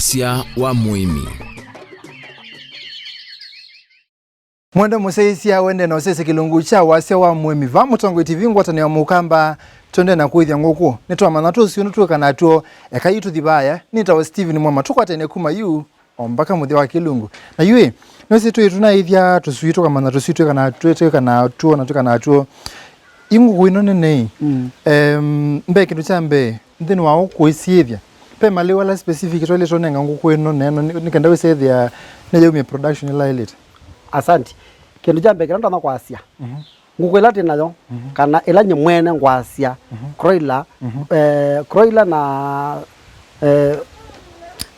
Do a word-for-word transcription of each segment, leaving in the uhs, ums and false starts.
Wasya wa mũĩmi. Mwenda mũsyaĩĩsya wende na ũsyaĩĩsya kĩlungu kya wasya wa mũĩmi. Va Mũtongoi T V ngwatanĩo ya Mũkamba, twende na kũĩthya ngũkũ. Nĩtwamanya tũswii ũndũ twĩka natw'o, eka yu tũthi vaya. Nĩtawa Steven Mwema, tũkwatene kuma yu o mbaka mũthya wa kĩlungu. Na yu ĩ, nĩwĩsĩ twĩ tũnaĩthya tũswii, tũkamanya tũswii twĩka na twĩ-, twĩka natw'o na twĩka natw'o. Ĩ ngũkũ ĩno nene ĩ, Mm. em, mbee, kĩndũ kya mbee, nthĩnĩ wa ũkũĩsyĩthya, ve malĩu ala specific twaĩlĩte ũnenga ngũkũ ĩno na ĩno, nĩ, nĩ kenda wĩsethĩa nĩyaumya production ĩla yaĩlĩte? Asante. Kĩndũ kya mbee kĩla ndonya kwasya, Mhm. ngũkũ ĩla twĩ nayo, Mhm. kana ĩla nyie mwene ngwasya, Mhm. Croiler, Mhm. eh, Croiler na, eh,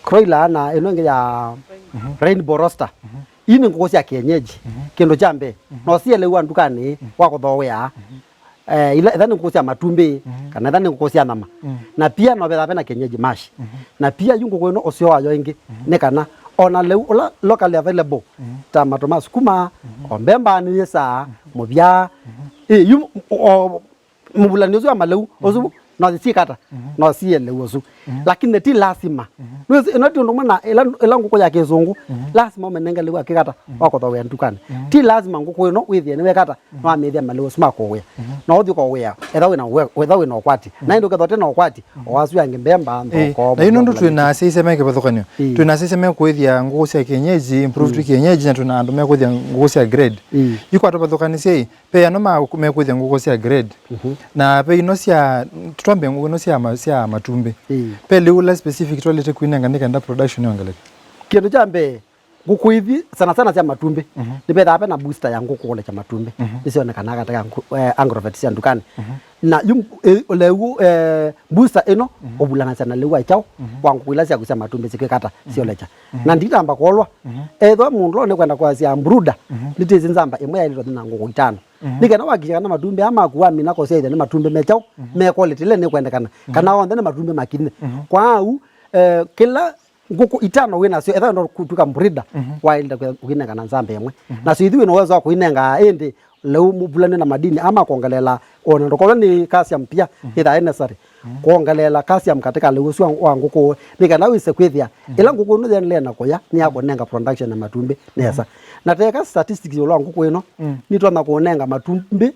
Croiler na ĩno ĩngĩ ya Mhm. Rainbow Roaster. Mhm. Ii nĩ ngũkũ sya kienyeji. Mhm. Kĩndũ kya mbee, Mhm. no sielewa ndukanĩ Mhm. wa kũthooea. Mhm. Eh, ila, etha nĩ ngũkũ sya matumbĩ, Mhm. kana etha nĩ ngũkũ sya nyama. Mhm. Na pia no vetha vena kienyeji mash. Mhm. Na pia yu ngũkũ ĩno ũseo wayo ĩngĩ, Mhm. nĩ kana ona lĩu ũla locally available, Mhm. ta mato ma sukuma, Mhm. o mbemba nĩ yĩsaa, Mhm. mũvya. Mhm. Ĩ, yu, o, mũvulanio ũsu wa malĩu, ũsu, Mhm. no syĩkata, Mhm. no siye lĩu ũsu. Mhm. Lakini ti lasima. Mhm. Nĩwĩsĩ, ĩno ti ũndũ ũmwe na ĩla, ĩla ngũkũ ya kĩsũngũ, Mhm. lasima ũmenenge lĩu akĩkata, Mhm. wakũthowea ndukanĩ. Mhm. Ti lasima ngũkũ ĩno wĩthĩe nĩwekata, Mhm. no amĩthĩa malĩu ũsu makũwĩa. Mhm. No ũthi ũkowĩa, etha wĩna ũwe-, etha wĩna ũkwati. Mhm. Na ĩndĩ ũketha ũte na ũkwati, Mhm. o wasu yangi mbemba, Eh, thoko, na yu nũndũ mũvũlanio. Twĩ na asyai me kĩvathũkanio. Ĩĩ. Twĩ na asyai mekwĩthĩa ngũkũ sya kienyeji, improved Ĩĩ. kienyeji, na twĩ na andũ mekwĩthĩa ngũkũ sya grade. Ĩĩ. Yu kwa tũvathũkanĩsye ĩ, ve ano ma-, mekwĩthĩa ngũkũ sya grade. Mhm. Na ve ino sya, twambe ngũkũ ino sya ma-, sya matumbĩ. Ĩĩ. Ve lĩu ũla specific twaĩlĩte kwĩnenga nĩ kenda production yongeleke? Kĩndũ kya mbee, ngũkũ ithi sana sana sya matumbĩ, Mhm. nĩvethaa ve na booster ya ngũkũ kũlekya matumbĩ. Mhm. Nĩsyonekanaga katika ngũ-, eh, agrovet sya ndukani. Mhm. Na yu, eh, lĩu, eh, booster ĩno, Mhm. ũvulanasya na lĩu wa kyaũ, Mhm. wa ngũkũ ila syaku sya matumbĩ sikwĩkata, Mhm. syolekya. Mhm. Na nditamba kwolwa. Mhm. Ethwa mũndũ nĩkwenda kwasya brooder, Mhm. nĩtĩsĩ nzamba ĩmwe yaĩlĩtwe na ngũkũ itano. Mhm. Nĩ kana wakisha kana matumbĩ aa maku wamina kũsyaĩthya nĩ matumbĩ me kyaũ, Mhm. me quality ĩla nĩkwendekana. Mhm. Kana onthe nĩ matumbĩ makinye. Mhm. Kwa au, eh, kĩla ngũkũ itano wĩ nasyo, etha wenda kũtw'ĩka breeder, Mhm. waĩlĩte kwĩ-, ũkĩnengana nzamba ĩmwe. Mhm. Nasyo ithyĩ wĩ na ũwezo wa kũinenga ĩndĩ lĩu mũvulane na madini ama kwongeleela, ona ndũkolwa nĩ calcium pia, Mhm. ĩthaa ĩ necessary. Mhm. Kwongeleela calcium katika lĩu ũsu wa, wa ngũkũ, nĩ kana wĩse kwĩthĩa, Mhm. ĩla ngũkũ ĩno yendelee na kũya, nĩ yakũnenga production ya matumbĩ nesa. Mhm. Na teka statistics ĩũlũ wa ngũkũ ĩno, Mm. nĩtwona kũnenga matumbĩ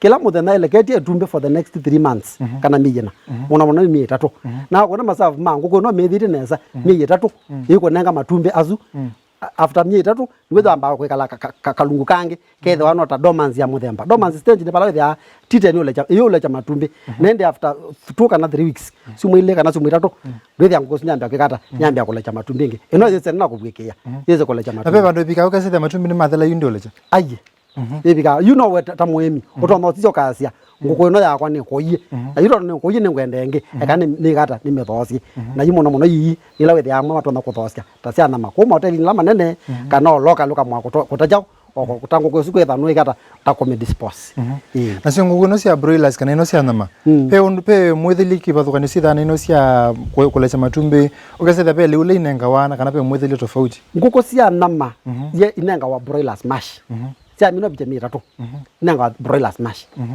kĩla mũthenya ĩleketye ĩtumbĩ for the next three months, Mhm. kana myei ĩna. Mhm. Mũno mũno nĩ myei ĩtatũ. Mhm. Na kwona masavu ma ngũkũ ĩno mĩthĩte nesa, Mhm. myei ĩtatũ, Mm. ĩkũnenga matumbĩ asu. Mm. A-, after myei ĩtatũ, nĩwĩthambaa kwĩkala ka-, ka-, ka-, kalungu kangĩ, kethĩwa no ta dormancy ya mũthemba. Dormancy stage nĩ vala wĩthĩaa tite nĩ ũlekya, ĩyĩ ũlekya matumbĩ. Mhm. Na ĩndĩ after two kana three weeks, Mhm. syumwa ilĩ kana syumwa itatũ, Mhm. ndwĩthĩa ngũkũ isu nyambĩa kwĩkata, Mhm. nyambĩa kũlekya matumbĩ ĩngĩ. Ĩno yĩse na kũvw'ĩkĩa, Mhm. yĩse kũlekya Na ve matumbĩ. Vandũ ĩvika ũkasĩthya matumbĩ nĩ mathela yu ndĩ ũlekya? Aiye. Mhm. Ĩvika, yu no we ta, ta mũĩmi, Mhm. ũtonya ũsisya ũkasya, Mhm. ngũkũ ĩno yakwa nĩkũie. Mhm. Na yu tondũ nĩkũie nĩngwenda ĩngĩ, Mhm. eka nĩ, nĩkata, nĩmĩthoosye. Mhm. Na yu mũno mũno ii, ila wĩthĩaa amwe matonya kũthoosya, ta sya nyama. Kũu mahotelinĩ ala manene, Mhm. kana o local ũkamwa kũta-, kũta kyaũ, o kũ-, kũta ngũkũ ĩsu kwĩtha nũĩkata, ta kũmĩ dispose. Mhm. Ĩĩ. Nasyo ngũkũ ĩno sya broilers kana ĩno sya nyama, Mm. ve ũndũ, ve mwĩthĩli kĩvathũkanĩo syĩthaa na ĩno sya kũ-, kũlekya matumbĩ, ũkasĩthya ve lĩu ũla inengawa na kana ve mwĩthĩli tofauti? Ngũkũ sya nyama, Mhm. ye inengawa broilers mash. Mhm. Syamina vita myei ĩtatũ, Mhm. inengawa broilers mash. Mhm.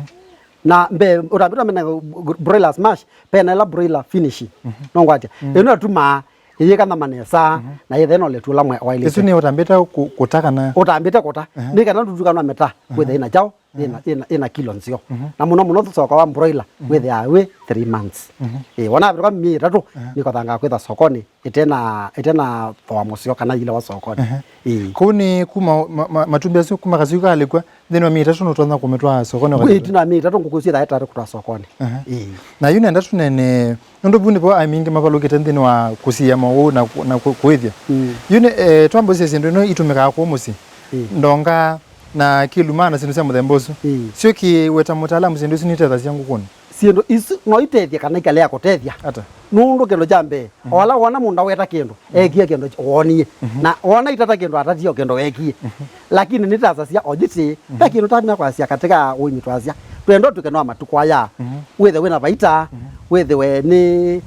Na mbee, ũtambĩtwe menenga broilers mash, pena ĩla broiler finish. Mhm. Nongwatya. Mhm. Ĩno ĩtumaa ĩyĩka nyama nesa, Mhm. na yĩthĩa na ũletu ũla mwe-, waĩlĩte. Ĩsu nĩ ũtambĩte kũ-, kũta kana? Ũtambĩte kũta. Mhm. Nĩ kana ndũtuka no mĩta, Mhm. wĩthĩa ĩna kyaũ, Mhm. ĩna, ĩna, ĩna kilo nzeo. Mhm. Na mũno mũno thoko wa broiler, Mhm. wĩthĩaa wĩ three months. Mhm. Ĩĩ, wona avĩtũka myei ĩtatũ, Mhm. nĩkothangaa kwĩtha sokonĩ, ĩtena, ĩtena thooa mũseo kana yĩlewa sokonĩ. Mhm. Ĩĩ. Kũu nĩ kuma ma-, ma-, matumbĩ asu kuma kasyũi kalĩkw'a, nthĩnĩ wa myei ĩtatũ nũtonya kũmĩtwaa sokonĩ ũkatũa? Ĩtina wa myei ĩtatũ ngũkũ syĩthaa ĩtatũ kũtwaa sokonĩ. Aha. Ĩĩ. Na yu nenda tũnene, nũndũ vu nĩvo aĩmi aingĩ mavalũkĩte nthĩnĩ wa kũsiĩa maũũ na kũ-, na kũ-, kũĩthya. Mm. Yu nĩ, eh, twambũsya syĩndũ ino itũmĩkaa kũũ mũsyĩ. Ĩĩ. Ndonga na kĩluma na syĩndũ sya mũthemba ũsu. Ĩĩ. Syo kĩweta mũtaalamu syĩndũ isu nitethasya ngũkũnĩ? Syĩndũ isu no itethye kana ikalea kũtethya. Ata? Nũndũ kĩndũ kya mbee, Mhm. o ala wona mũndũ aweta kĩndũ, Mhm. ekie kĩndũ wonie. Mhm. Na wona itata kĩndũ atatie o kĩndũ wekie. Mhm. Lakini nĩtasasya o jiti, Mhm. ve kĩndũ tamina kwasya katika ũĩmi twasya. Twenda ũtuke no matukũ aya. Mhm. Wĩthe wĩna vaita, Mhm. wĩthĩwe nĩ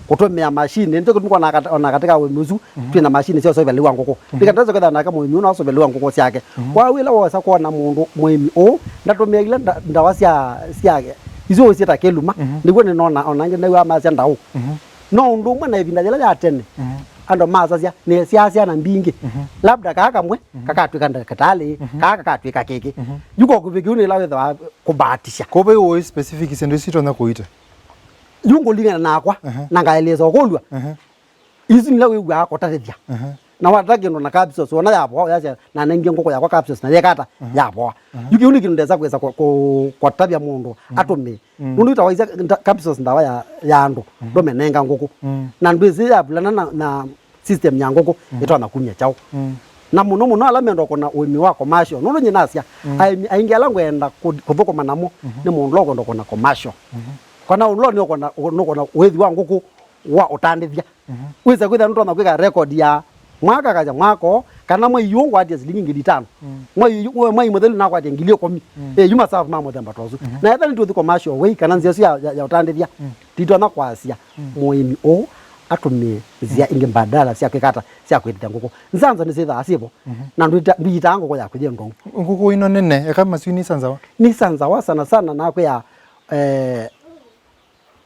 kũtũmĩa mashini. Nĩtũkũtũmĩka ona kat-, ona katika ũĩmi ũsu, Mhm. twĩna mashini sya ũsũvĩlĩ wa ngũkũ. Mhm. Nĩkatasa kwĩtha nake mũĩmi ũna ũsũvĩlĩ wa ngũkũ syake. Mhm. Kwa wĩla wosa kwona mũndũ mũĩmi ũũ, ndatũmĩa ila nda-, ndawa sya, sya, isu ũsyĩta kĩluma, Mhm. nĩw'o nĩnona, ona angĩ nĩw'a masya ndaũ. Mhm. No ũndũ ũmwe na ĩvinda yĩla ya tene, Mhm. Andũ masasya, nĩsyaa syana mbingĩ. Mhm. Labda kaa kamwe, mhm, kakatw'ĩka ndakĩtalĩ, mhm, kaa kakatw'ĩka kĩkĩ. Mhm. Yu kwa kũvĩ kĩu nĩla wĩthĩwa kũbatisha. Kũvĩ ũĩ specific syĩndũ isu itonya kũita. Yu ngũlingana nakwa, aha, na ngaeleza ũkũlw'a. Aha. Isu nĩla wĩw'aa kũtatĩthya. Aha. Na watata kĩndũ na capsules, wona yavoa, ũyasya, nanengie ngũkũ yakwa capsules, na yekata, aha, yavoa. Aha. Yu kĩu nĩ kĩndũ ndesa kwĩsa kũ-, kũ-, kũtavya mũndũ, mm, atũmĩe. Mm. Nũndũ itawaisya nda-, capsules ndawa ya, ya andũ, mhm, ndũmenenga ngũkũ. Mm. Na ndwĩsĩ yavulana na, na system ya ngũkũ, mhm, ĩtonya kumya kyaũ. Mm. Na mũno mũno ala menda kũna ũĩmi wa commercial. Nũndũ nyie nasya, mm, aĩmi aingĩ ala ngwenda kũ-, kũthũkũma namo, mhm, nĩ mũndũ ũla ũkwenda kũna commercial. Mhm. Kana ũla nĩ ũkwenda, nĩ ũkwenda ũĩthi wa ngũkũ wa ũtandĩthya. Mhm. Wĩsa kwĩthĩa nũtonya kwĩka record ya mwaka kaja mwaka ũũ, kana mwei ũũ ngwatie silingi ngili itano. Mm. Mwei ũyũ, mwei mũthelu nakwatie ngili ĩkũmi. Mm. Eh, yu masavu ma mũthemba ta ũsu. Mhm. Na ethĩwa nĩtũthi commercial way, kana nzĩa ĩsu ya, ya, ya ũtandĩthya, mm, titonya kwasya, mm, mũĩmi ũũ atũmĩe nzĩa, mm, ingĩ mbadala sya kwĩka ata, sya kwĩthĩthya ngũkũ. Nzanza nĩsyĩthaa syĩvo, mhm, na ndũita-, ndũitaa ngũkũ ya kũyĩa ndwau. Ngũkũ ino nene, eka masu nĩ sanzawa? Nĩ sanzawa sana sana nakwĩa, eh,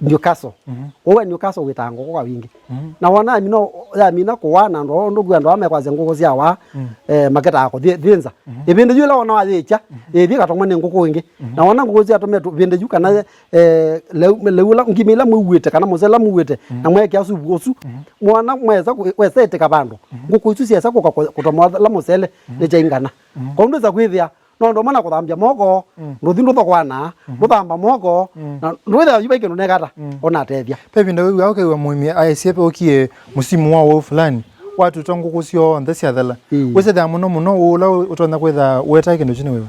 Newcastle. Mhm. Ũwe Newcastle wĩtaa ngũkũ kwa wingĩ. Mhm. Na wona yamina, yamina kũwa na andũ, ũndũ ngwĩa andũ aa mekwasya ngũkũ sya waa, mm, eh, maketaa kũthĩnza. Mhm. Ĩvĩndĩ yu ĩla wona wayĩkya, mhm, ĩthi ĩkatomwa nĩ ngũkũ ĩngĩ. Mhm. Na wona ngũkũ syatũmĩtwe ĩvĩndĩ yu kana, eh, leu, leu ĩla, ngima ĩla mũuĩte kana mũsele mũuĩte, mhm, na mwekĩa supu ũsu, mhm, mwana mwesa kũ-, wesa ĩtĩka vandũ. Mhm. Ngũkũ isu syesa kũka kũ-, kũtomwa la mũsele, mhm, nĩ kyaingana. Mhm. Kwa ndwĩsa kwĩthĩa, no ũndũ ũmwe na kũthambya moko, mm, ndũthi ndũthokwana, mhm, ndũthamba moko, mm, na ndwĩthĩa yu vai kĩndũ nekata, mm, ũnatethya. Ve ĩvinda wĩw'aa ũkew'a mũĩmi aisye ve ũkie mũsimu wa ũũ fulani, watuta ngũkũ syonthe syathela. Ĩĩ. Wĩsethĩa mũno mũno ũũ ũla ũtonya kwĩthaa ũetae kĩndũ kyu nĩ wĩva?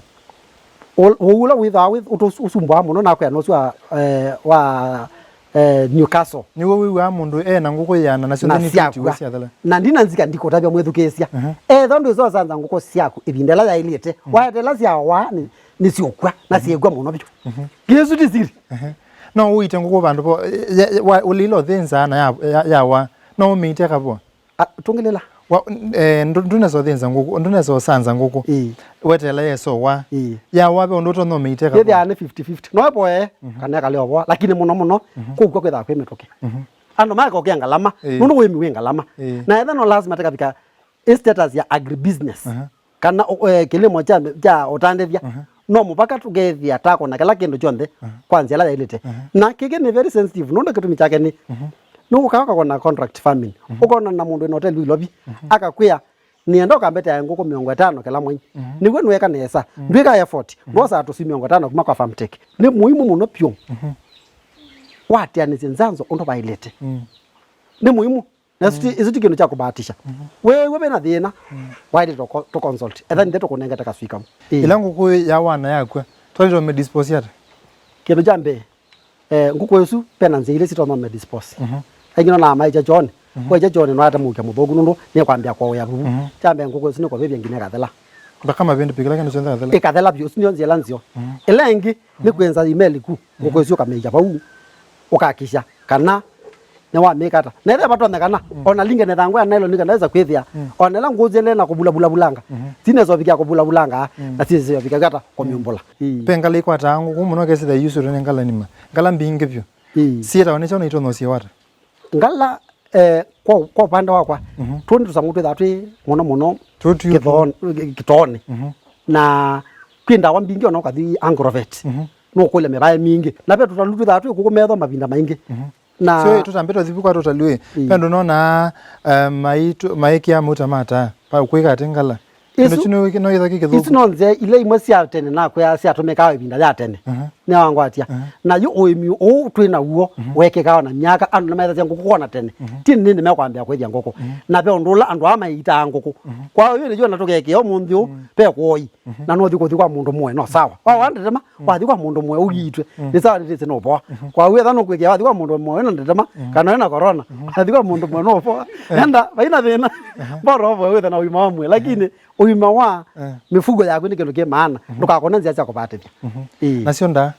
Ũ-, ũũ ũla wĩthaa wĩ-, ũtũ-, ũsumbũaa mũno nakwĩa nũsu wa, eh, wa eh, Newcastle. Nĩw'o wĩw'aa mũndũ e na ngũkũ ĩana na syonthe nĩtwĩtiwe syathela. Na ndina nzika ndikũtavya mwĩthukĩĩsya. Mhm. Ethĩwa ndwĩsa ũsanza ngũkũ syaku ĩvinda ĩla yaĩlĩte, mhm, waetela syawa nĩ, nĩsyũkw'a, na, mhm, syĩkw'a mũno vyũ. Mhm. Kĩsu ti siri. Mhm. No ũite ngũkũ vandũ vo, ya, ya, wa, ũlĩla ũthĩnzaa na ya, ya, yawa. No ũmĩite kavoa. A, tũngĩlĩla. Wa, eh, ndũ-, ndũnesa ũthĩnza ngũkũ, ndũnesa ũsanza ngũkũ. Ĩĩ. Weteela yesowa. Ĩĩ. Yawa ve ũndũ ũtonya ũmĩiteka. Yĩthĩaa nĩ fifty fifty. No ĩvoe, mhm, kana ĩkale ũvoa, lakini mũno mũno, mhm, kũu kw'o kwĩthaa kwĩ mĩtũkĩ. Mhm. Andũ maeka ũkĩa ngalama, ĩĩ, nũndũ ũĩmi wĩ ngalama. Ĩĩ. Na etha no lazima tĩkavika ĩ status ya agribusiness. Aha. Kana, eh, kĩlĩmo kya, kya ũtandĩthya. Aha. No mũvaka tũkethĩa takũna kĩla kĩndũ kyonthe, aha, kwa nzĩa ĩla yaĩlĩte. Aha. Na kĩkĩ nĩ very sensitive, nũndũ kĩtumi kyake nĩ, mhm, nĩ ũkaa ũkakona contract farming. Mhm. Ũkona na mũndũ wĩna hoteli Nairobi, mhm, akakwĩa, "Nĩenda ũkambetea ngũkũ mĩongo ĩtano kĩla mwei." Mhm. Nĩw'o nĩweka nesa. Mhm. Ndwĩka effort. Mhm. Ndwosaa tũsui mĩongo ĩtano kuma kwa Farmtech. Nĩ mũimũ mũno vyũ. Mhm. Waatĩanĩsye nzanzo ũndũ vaĩlĩte. Mm. Nĩ mũimũ. Na isu ti, mm, isu ti kĩndũ kya kũbatisha. Mhm. Wewe wĩna thĩna, mm, waĩlĩte tũko-, tũconsult. Etha nithe tũkũnengete kasui kamwe. Ĩĩ. Ĩla ngũkũ yawa na yakw'a, twaĩlĩte ũmĩdispose ata? Kĩndũ kya mbee, eh, ngũkũ ĩsu vena nzĩa ilĩ sitonya ũmĩdispose. Mhm. Aingĩ nonaa maĩkya kyoonĩ. Mhm. Waĩkya kyoonĩ no ate mũuke mũthũku nũndũ nĩkwambĩa kũũya vuvu. Mhm. Kya mbee ngũkũ ĩsu nĩkũvĩvya nginya ĩkathela. Thakame vĩndĩ pĩ kĩla kĩndũ kyonthe ĩkathela. Ĩkathela vyũ, isu nĩo nzĩa ĩla nzeo. Mhm. Ĩla ĩngĩ, nĩ, mhm, kwĩnza imeli ku, ngũkũ, mhm, ĩsu ũkamĩikya vau, ũkakisha kana nĩwamĩka ata. Na ethĩwa vatonyekana, mm, ona linge nĩ thangũ ya nylon kana wesa kwĩthĩa, mm, ona ĩla ngũkũ syaendeea na kũvula vula vulanga, mhm, sinesa ũvikĩa kũvula vulanga, mm, na sinesa ũvikĩa ata, mm, kũmyumbũla. Ĩĩ. Ve ngala ikwataa ngũkũ mũno kesĩtha iyusũtwe nĩ ngala nima. Ngala mbingĩ vyũ. Ĩĩ. Syĩtawa nĩ kyaũ na itonya ũsyĩwa ata? Ngala, eh, kwa, kwa upande wakwa, mhm, tũu nĩ tũsamũ twĩthaa twĩ mũno mũno, tũ tũ kĩthoo-, kĩtoonĩ. Mhm. Na kwĩ ndawa mbingĩ ona ũkathi Agrovet. Mhm. Nũkũlya mĩvae mingĩ. Na ve tũtalũ twĩthaa twĩ kũkũ metho mavinda maingĩ. Mhm. Na sio, tũtambĩte ũthivu kwa tũtalũ ĩ. Ĩĩ. Ve andũ nonaa, eh, maitũ-, maĩkĩa mauta ma taa. Pa kwĩka atĩ ngala. Kĩndũ kyu no, no kĩthwa kĩ kĩthũku. Isu no nzĩa ila imwe sya tene nakwĩa syatũmĩkaa ĩvinda ya tene. Aha. Nĩwangwatia. Aha. Na yu ũĩmi ũũ twĩ naw'o, mhm, wekĩkaa ona myaka, andũ nĩmethasya ngũkũ kwona tene. Mhm. Ti nĩnĩ mekwambĩa kwĩthya ngũkũ. Mhm. Na ve ũndũ ũla andũ aa maitaa ngũkũ. Mhm. Kwa hiyo nĩyo na tũkekĩa ũmũnthĩ ũũ, mhm, ve kũoi. Mhm. Na nũthi kũthi kwa mũndũ mũe, no sawa. Wa, wa ndetema, mm, wathi kwa mũndũ mũe ũiitwe. Mm. Nĩ sawa, nĩtĩsĩ nũvoa. Mhm. Kwa hiyo etha nũkwĩkĩa wathi kwa mũndũ mũe wĩna ndetema, mm, kana wĩna corona, mm, wathi kwa mũndũ mũe nũvoa. Eh. Enda, vaina thĩna. Aha. Bora ũvoe wĩthe na ũima wa mwĩĩ. Lakini, eh, ũima wa, eh, mĩfugo yaku nĩ kĩndũ kĩ maana. Mhm. Ndũkakone nzĩa sya kũvatĩthya. Mhm. Ĩĩ. Nasyo ndaa?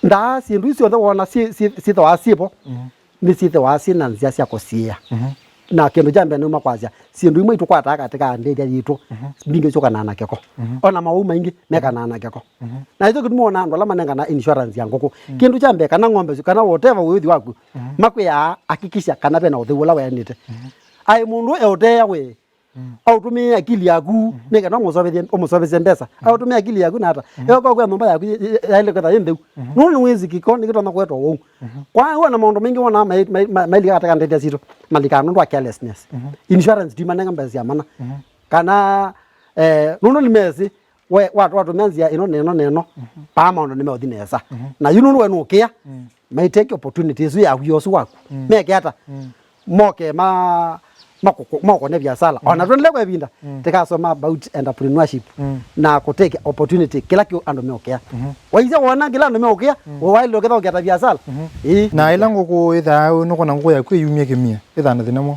Ndaa, syĩndũ isu syonthe wona syĩ-, syĩ-, syĩthĩwa syĩvo, mhm, nĩsyĩthĩwa syĩ na nzĩa sya kũsiĩa. Mhm. Na kĩndũ kya mbee nĩuma kwasya, syĩndũ imwe itũkwataa katĩ ka ndĩthya yitũ, mhm, mbingĩ syũkanaa na kĩko. Mhm. Ona mawau maingĩ mekanaa na kĩko. Mhm. Na ĩkyo kĩtuma ona andũ ala manengana insurance ya ngũkũ. Mhm. Kĩndũ kya mbee, kana ng'ombe syu, kana whatever wĩũthi waku, mhm, makwĩaa hakikisha kana vena ũtheu ũla weanĩte. Mhm. Aĩ mũndũ eũteea we, mm, aũtũmĩe akili yaku, mhm, nĩ kana ũmũsovethye, ũmũsovethye mbesa. Mhm. Aũtũmĩe akili yaku na ata. Mhm. Eo kwa kwĩa nyũmba yaku yaĩle kwĩtha yĩ ntheu. Mhm. Nũndũ nĩwĩsĩ kĩko nĩkĩtonya kũetwa ũwau. Mhm. Kwa hiyo ona maũndũ maingĩ wonaa mai-, mai-, ma-, mailika katĩ ka ndĩthya sitũ, malikaa nũndũ wa carelessness. Mhm. Insurance timanenga mbesa sya mana. Mhm. Kana, eh, nũndũ nĩmesĩ, we, wa-, watũmĩa nzĩa ĩno na ĩno na ĩno, mhm, paa maũndũ nĩmeũthi nesa. Mhm. Na yu nũndũ we nũkĩa, mm, maiteke opportunity ĩsu ya wĩa ũsu waku. Mm. Meke ata? Mm. Moke ma-, makũkũ-, makũkũne biasala. Mm. Ona tũendele kwa ĩvinda, mm, tĩkasoma about entrepreneurship, mm, na kũteke opportunity kĩla kĩ andũ meũkĩa. Mhm. Waisya wona kĩla andũ meũkĩa, mm, waĩle ũketha ũkĩata biasala. Mhm. Ĩĩ. Na ĩla ngũkũ ĩthaa, nũkona ngũkũ yaku ĩyumya kĩmia, ĩthaa na thĩna mwaũ?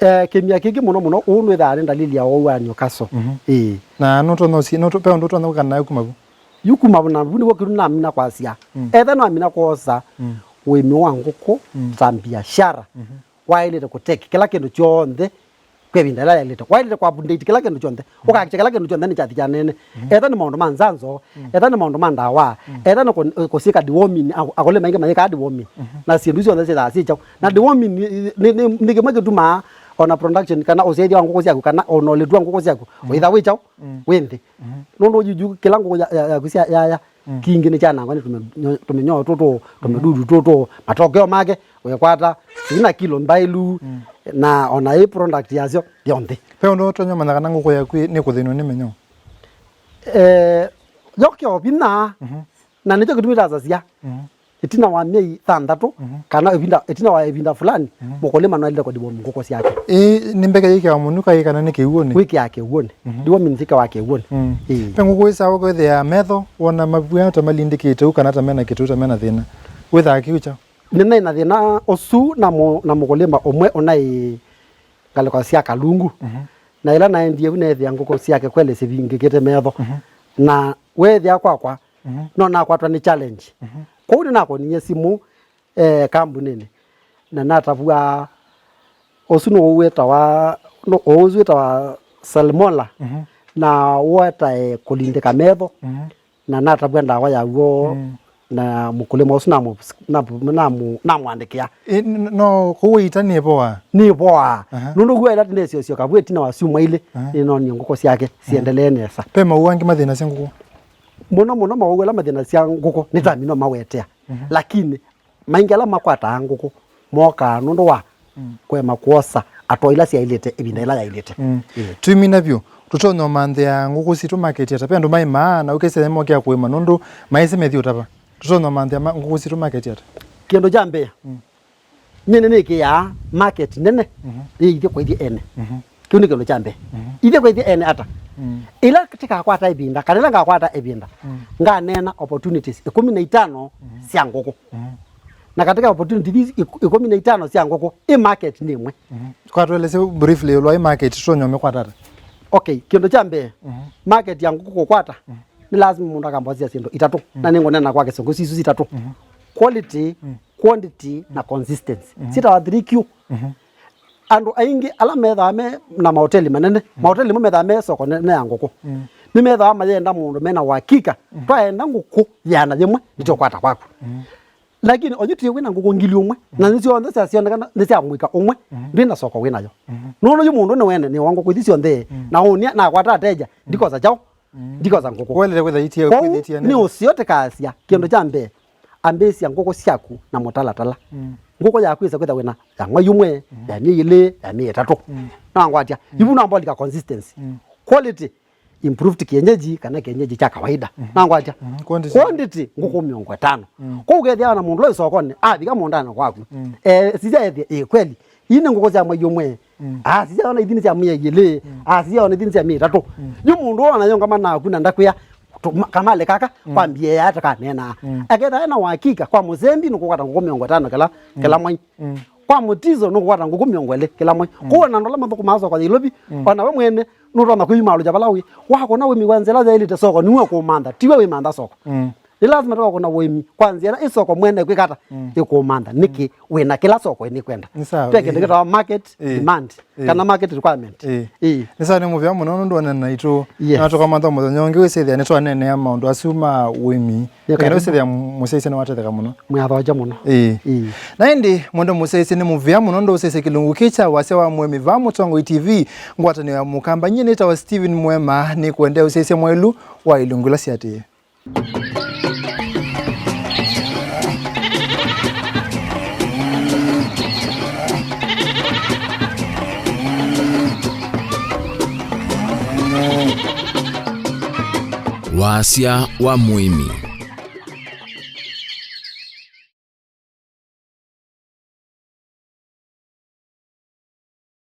Eh, kĩmia kĩngĩ mũno mũno, ũũ nĩwĩthaa nĩ ndalili ya ũwau wa Newcastle. Mhm. Ĩĩ. Na nũtonya ũsi-, nũto-, ve ũndũ ũtonya kwĩka nayo kuma vu? Yu kuma vu na vu nĩvo kĩndũ namina kwasya. Mm. Etha nĩwamina kwosa, mm, ũĩmi wa ngũkũ, mm, ta biashara, mhm, waĩlĩte kũtake kĩla kĩndũ kyonthe kwa ĩvinda ĩla yaĩlĩte. Waĩlĩte kũupdate kĩla kĩndũ kyonthe. Mm. Ũkakikya kĩla kĩndũ kyonthe nĩkyathi kyanene. Mm. Etha nĩ maũndũ ma nzanzo, mm, etha nĩ maũndũ ma ndawa, mm, etha nĩ kũ-, kũsyĩka deworming, a-, akũlĩma aingĩ mayĩkaa deworming. Mhm. Na syĩndũ syonthe syĩthaa syĩ kyaũ. Na deworming nĩ, nĩ, nĩ, nĩ kĩmwe kĩtumaa ona production kana ũsyaĩthya wa ngũkũ syaku kana ona ũlĩtu wa ngũkũ syaku, mm, wĩtha wĩ kyaũ, mm, wĩ nthĩ. Mhm. Nũndũ juju kĩla ngũkũ ya, ya, yaku sya, yaya, mm, kingĩ nĩkyanangwa nĩ tũmĩ-, nyo-, tũmĩnyoo tũtũ, mm, tũmĩdudu tũtũ, matokeo make, wekwata, sina kilo mbailu, mm, na ona ĩ product yasyo yonthe. Ve ũndũ ũtonya manya kana ngũkũ yaku nĩ kũthĩnw'a nĩ mĩnyoo? Eh, yokea o vinya, mhm, na nĩkyo kĩtumi ndasasya. Mhm. Ĩtina wa myei thanthatũ, mhm, kana ĩvinda, ĩtina wa ĩvinda fulani, mhm, mũkũlĩma no aĩlĩte kũdiwa ngũkũ syake. Ĩĩ, nĩ mbeke yĩkĩawa mũnuka ĩ kana nĩ kĩw'ũnĩ? Wĩkĩaa kĩw'ũnĩ. Mhm. Diwa means ĩkĩawa kĩw'ũnĩ. Mm. Ĩĩ. Ve ngũkũ ĩsaa kwĩthĩa metho, wona mavua ta malindĩkĩte ũu kana ta mena kĩtũ ta mena thĩna. Wĩthaa kĩu kyaũ? Nĩnaĩ na thĩna ũsu na mũ-, na mũkũlĩma ũmwe ũnaĩ ngalĩko sya Kalungu. Mhm. Na ĩla naendie vu neethĩa ngũkũ syake kweli sivingĩkĩte metho. Mhm. Na weethĩa kwakwa, mhm, no nakwatwa nĩ challenge. Mhm. Kwoou nĩnakonie simũ, eh, kambunĩnĩ. Na natavw'a ũsu nũũ wĩtawa, nũ-, ũũ ũsu wĩtawa salmonella. Mhm. Na watae kũlindĩka metho. Mhm. Na natavw'a ndawa yaw'o, mm, na mũkũlĩma ũsu namũ-, namũ-, namũ-, namũandĩkĩa. Ĩ, n-, no, kũu ĩita nĩvoaa? Nĩvoaa. Aha. Nũndũ w'o ĩla tũnesyoka vu ĩtina wa syumwa ilĩ, aha, nĩnonie ngũkũ syake, aha, siendelee nesa. Ve mawau angĩ mathĩnasya ngũkũ? Mũno mũno mawau ala mathĩnasya ngũkũ nĩ ta, mhm, mino mawetea. Mhm. Lakini maingĩ ala makwataa ngũkũ mokaa nũndũ wa, mm, kũema kwosa atwa ila syaĩlĩte ĩvinda ĩla yaĩlĩte. Mm. Ĩĩ. Twĩmina vyũ, tũtonya ũmanthĩa ngũkũ sitũ maketi ata? Ve andũ maĩmaa na ũkesya nĩmokĩa kũĩma nũndũ maĩsĩ methi ũtava. Tũtonya ũmanthĩa ma-, ngũkũ sitũ maketi ata? Kĩndũ kya mbee, mm, nyie nĩnĩkĩaa market nene, mhm, yĩithye kwa ithyĩ ene. Mhm. Kĩu nĩ kĩndũ kya mbee. Mhm. Ithyĩ kwa ithyĩ ene ata? Mm. Ĩla tĩkakwata ĩvinda, kana ĩla ngakwata ĩvinda, mm, nganeena opportunities ĩkũmi na itano, mhm, sya ngũkũ. Mhm. Na katika opportunities iku-, ĩkũmi na itano sya ngũkũ, ĩ market nĩ ĩmwe. Mhm. Kwa tũelesye briefly ĩũlũ wa ĩ market, tũtonya ũmĩkwata ata? Okay, kĩndũ kya mbee, mhm, market ya ngũkũ kũkwata, mhm, nĩ lazima mũndũ akambosya syĩndũ itatũ. Mhm. Na nĩngũneena kwa kĩsũngũ sisu sitatũ. Mhm. Quality, mm, quantity, na consistency. Mhm. Syĩtawa three Q. Mhm. Andũ aingĩ ala methaa me na mahoteli manene, mm, mahoteli mo methaa me soko nene ya ngũkũ. Mm. Nĩmethaa mayenda mũndũ mena uhakika, mm, twaenda ngũkũ yĩana yĩmwe, nĩtũkwata kwaku. Mm. Lakini oyu tiwe wĩna ngũkũ ngili ũmwe, mm, na nĩ syonthe syasyonekana nĩ sya mũika ũmwe, mm, ndwĩ na soko wĩnayo. Mm. Nũndũ yu mũndũ nĩwene nĩ wa ngũkũ ithi syonthe, mm, na ũnia nakwata ateja, mm, ndikosa kyaũ? Mm. Ndikosa ngũkũ. Kwoou nĩ ũseo tĩkasya, kĩndũ kya mbee, ambĩĩsya ngũkũ syaku na mũtalatala. Mm. Ngũkũ yaku ĩsa kwĩtha wĩna ya mwai ũmwe, mm, ya myei ĩlĩ, ya myei ĩtatũ. Mm. Nangwatya. Mm. Ivu namba ũlika consistency. Mm. Quality improved kienyeji kana kienyeji kya kawaida. Mm. Nangwatya. Mm. Quantity. Quantity, ngũkũ mĩongo ĩtano. Mm. Kwoou ũkethĩa na mũndũ ũla wĩ sokonĩ, avika mũũndanĩ kwaku. Mm. Eh, sisya ethĩa, ĩ kweli, ii nĩ ngũkũ sya mwai ũmwe. Mm. Asisya ona ithi nĩ sya myei ĩlĩ. Mm. Asisya ona ithi nĩ sya myei ĩtatũ. Mm. Yu mũndũ ona yongama naku na ndakwĩa, tũ-, ma-, kamalĩ kaka, mm, kwambie ya tũkaneenaa. Mm. Aketha ena uhakika, kwa mũsembi nũkũkwata ngũkũ mĩongo ĩtano kĩla, mm, kĩla mwai. Mm. Kwa mũtiso nũkũkwata ngũkũ mĩongo ĩlĩ kĩla mwai. Mm. Kwoou ona andũ ala mathũkũmaa soko ya Nairobi, mm, ona we mwene nũtonya kwĩyumaalũkya vala wĩ. Wakona wĩmĩwa nzĩa ĩla yaĩlĩte soko, nĩwe ũkũmantha, tiwe wĩmantha soko. Mm. Nĩ lazima tũkakũna ũĩmi kwa nzĩa ĩla ĩsoko mwene kwĩka ata? Mm. Ĩkũmantha. Nĩkĩ wĩna kĩla soko ĩnĩkwenda? Nĩ sawa, Ve kĩndũ ĩĩ. Kĩtawa market Ĩĩ. Demand, Ĩĩ. Kana market requirement. Ĩĩ. Ĩĩ. Nĩ sawa, nĩ mũvea mũno nũndũ wa nena itũ. Yes. Na tũkamantha mũthenya ũngĩ wĩsĩthĩa nĩtwaneenea maũndũ asu ma ũĩmi. Nĩ Kenda kabisa. Wĩsĩthĩa mũsyaĩĩsya nĩwatetheka mũno. Mwĩathokya mũno. Ĩĩ. Ĩĩ. Na ĩndĩ, mwendwa mũsyaĩĩsya, nĩ mũvea mũno nũndũ ũsyaĩĩsya kĩlungu kĩ kya wasya wa mũĩmi vaa Mũtongoi T V. Ngwatanĩo ya Mũkamba, nyie nĩtawa Steven Mwema, nĩkũendea ũsyaĩĩsya mwaĩlu wa ilungu ila siatĩĩe. Wasya wa mũĩmi.